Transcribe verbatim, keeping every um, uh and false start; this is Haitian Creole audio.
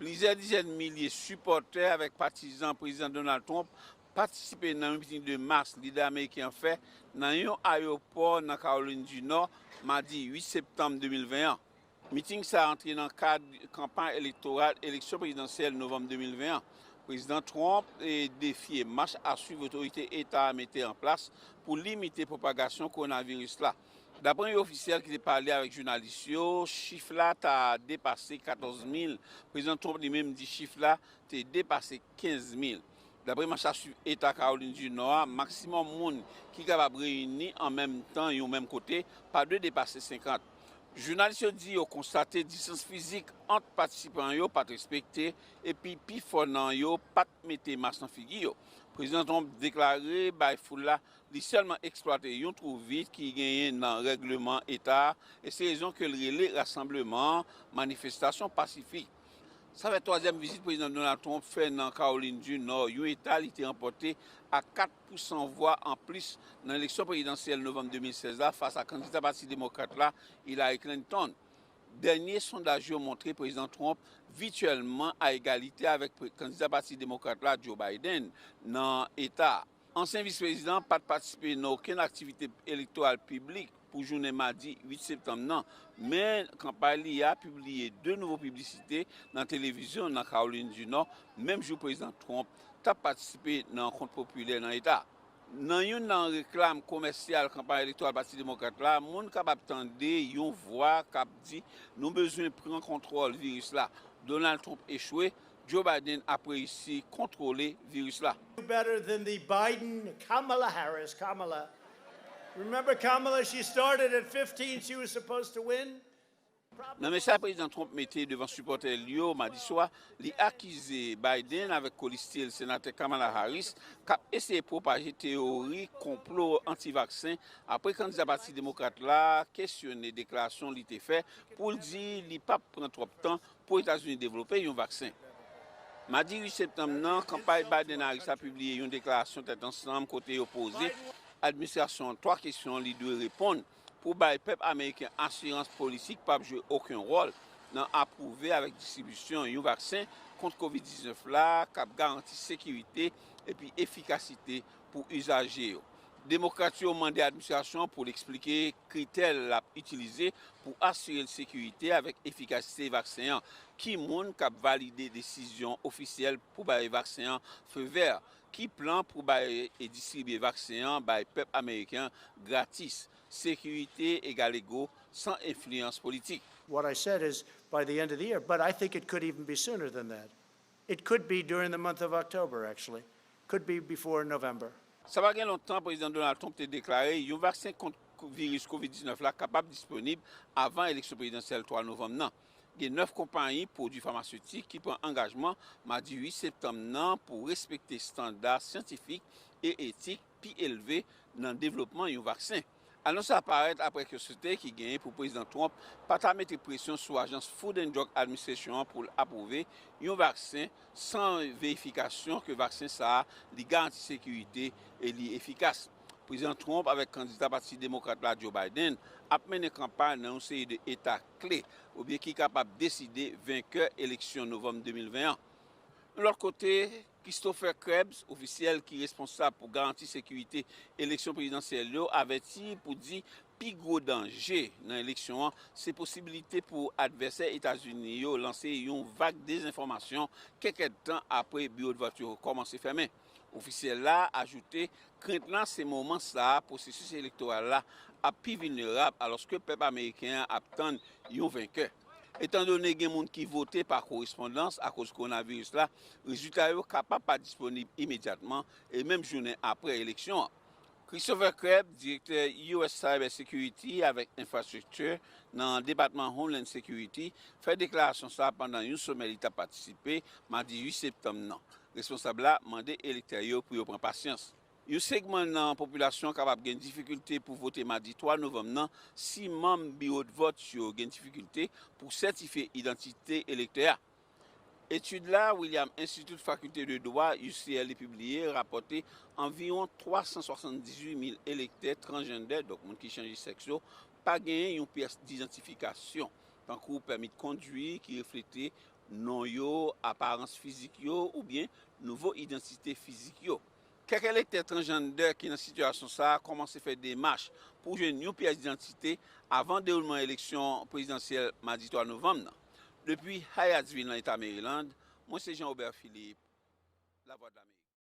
Plizyè dizèn milye sipòtè avèk patizan Prezidan Donald Trump patisipe nan yon miting de mas lidè ameriken an fè nan yon ayewopò nan Kawolin di Nò, madi uit septanm de mil ven an. Miting sa a antre nan kad kanpay elektoral eleksyon prezidansyèl novanm de mil ven an. Prezidan Trump, e, defye mach a swiv otorite eta a mete an plas pou limite pwopagasyon kowonaviris la. Daprè yon ofisyèl ki te pale avèk jounalis yo, chif la ta depase katòz mil. Prezidan Trump li menm di chif la te depase kenz mil. Daprè mach a swiv eta Kawolin di Nò a, maksimòm moun ki kapab reyini an menm tan yon menm kote pa dwe depase senkant. Jounalis yo di yo konstate distans fizik ant patisipan yo pa t respekte, epi pifò nan yo pa t mete mas nan figi yo. Prezidan Trump deklare bay foul la li sèlman eksplwate yon twou vid ki genyen nan règleman eta a, e se rezon ke l rele rasanbleman an manifestasyon pasifik. Sa fè twazyèm vizit Prezidan Donald Trump fè nan Kawolin di Nò, yon eta li te ranpòte ak kat pou san vwa anplis nan eleksyon prezidansyèl novanm de mil sèz la fas a kandida Pati Demokrat la, Hillary Clinton. Dènye sondaj yo montre Prezidan Trump vityèlman a egalite avèk pre-, kandida Pati Demokrat la, Joe Biden, nan eta a. Ansyen vis prezidan pa t patisipe nan okenn aktivite elektoral piblik pou jounen madi uit septanm nan, men kanpay li a pibliye de nouvo piblisite nan televizyon nan Kawolin di Nò, menm jou Prezidan Trump t ap patisipe nan rankont popilè nan eta a. Nan youn nan reklam komèsyal kanpay elektoral Pati Demokrat la, moun kapab tande yon vwa k ap di, "Nou bezwen pran kontwòl viris la." Donald Trump echwe, Joe Biden ap reyisi kontwole viris la. Better than the Biden Kamala Harris, Kamala. Remember Kamala, she started at fifteen, she was supposed to win. Nan mesaj Prezidan Trump mete devan sipòtè l yo madi swa, li akize Biden avèk kolistil senatè Kamala Harris k ap eseye pwopaje teyori konplo anti-vaksen apre kandida Pati Demokrat la kesyone deklarasyon li te fè pou l di li p ap pran twòp tan pou Etazini devlope yon vaksen. Madi uit septanm nan, kanpay Biden-Harris la pibliye yon deklarasyon tèt ansanm kote yo poze administrasyon an twa kesyon li dwe reponn pou bay pèp ameriken asirans politik p ap jwe okenn wòl nan apwouve avèk distribisyon yon vaksen kont kovid diznèf la k ap garanti sekirite epi efikasite pou izaje yo. Demokrat yo mande administrasyon an pou l eksplike kritè l ap itilize pou asire l sekirite avèk efikasite vaksen an, ki moun k ap valide desizyon ofisyèl pou bay vaksen an fe vè, ki plan pou bay e distribye vaksen an bay pèp ameriken an gratis, sekirite egal ego, san enfliyans politik. What I said is by the end of the year, but I think it could even be sooner than that. It could be during the month of October, actually. Could be before November. Sa pa gen lontan, Prezidan Donald Trump te deklare yon vaksen kont viris kovid diznèf la kapab disponib avan eleksyon prezidansyèl twa novanm nan. Gen nèf konpayi pwodui famasetik ki pran angajman madi uit septanm nan pou respekte estanda syantifik e etik pi elve nan devlopman yon vaksen. Anons la parèt apre ke sote ki genyen pou Prezidan Trump pa ta mete presyon sou ajans Food and Drug Administration an pou l apwouve yon vaksen san verifikasyon ke vaksen sa a li garanti sekirite e li efikas. Prezidan Trump avèk kandida Pati Demokrat la, Joe Biden, ap mennen kanpay nan yon seri de eta kle oubyen ki kapab deside venkè eleksyon novanm de mil ven an. Yon lòt kote, Christopher Krebs, ofisyèl ki responsab pou garanti sekirite eleksyon prezidansyèl yo, avèti pou di pi gwo danje nan eleksyon an se posibilite pou advèsè Etazini yo lanse yon vag dezenfòmasyon kèk èdtan apre biwo de vòt yo kòmanse fèmen. Ofisyèl la ajoute, krent lan se moman sa a pwosesis elektoral la ap pi vilnerab, alòske pèp ameriken an ap tann yon venkè. Etandone gen moun ki vote pa korespondans akoz kowonaviris la, rezilta yo kapab pa disponib imedyatman e menm jounen apre eleksyon an. Christopher Krebs, direktè U S Cyber Security avèk Infrastructure nan Depatman Homeland Security, fè deklarasyon sa a pandan yon somè li t ap patisipe madi uit septanm nan. Responsab la mande elektè yo pou yo pran pasyans. Yon segman nan popilasyon an kapab gen difikilte pou vote madi twa novanm nan si manm biwo de vòt yo gen difikilte pou sètifye idantite elektè a. Etid la, William Institute Faculté de Droit, U C L A, pibliye, rapòte anviwon twa san swasanndizuit mil elektè transjandè, donk moun ki chanje sèks yo, pa genyen yon pyès idantifikasyon, tankou pèmi de kondwi ki reflete non yo, aparans fizik yo oubyen nouvo idantite fizik yo. Kèk elektè transjandè ki nan sitiyasyon sa a kòmanse fè demach pou jwenn yon pyès idantite avan dewoulman eleksyon prezidansyèl madi twa novanm nan. Depi Hyattsville, nan Eta Maryland, mwen se Jean Robert Philippe, Lavwadlamerik.